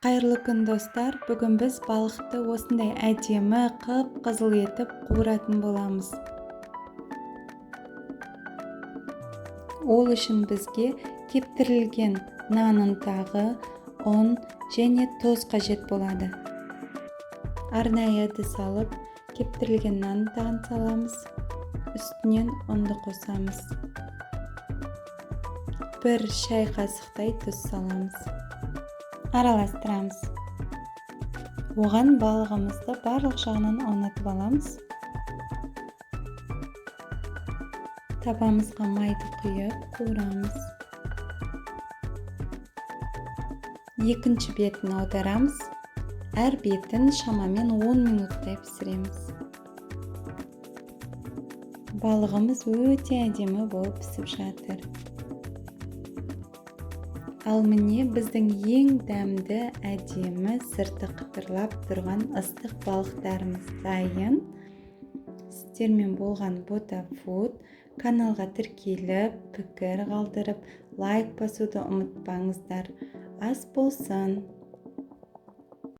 Қайырлы күн, достар! Бүгін біз балықты осындай әдемі қып-қызыл етіп қуыратын боламыз. Ол үшін бізге кептірілген нан ұнтағы, ұн және тұз қажет болады. Арнайы ыдыс алып, кептірілген нан ұнтағын саламыз, үстінен ұнды қосамыз. 1 шай қасықтай тұз саламыз. Араластырамыз. Оған балығымызды барлық жағынан аунатып аламыз. Табамызға майды құйып, қуырамыз. Екінші бетін аударамыз. Әр бетін шамамен 10 минуттай пісіреміз. Балығымыз өте әдемі болып пісіп жатыр. Ал міне біздің ең дәмді, әдемі, сырты қытырлап тұрған ыстық балықтарымыз дайын. Сіздермен болған Бота Фуд. Каналға тіркеліп, пікір қалдырып, лайк басуды ұмытпаңыздар. Ас болсын!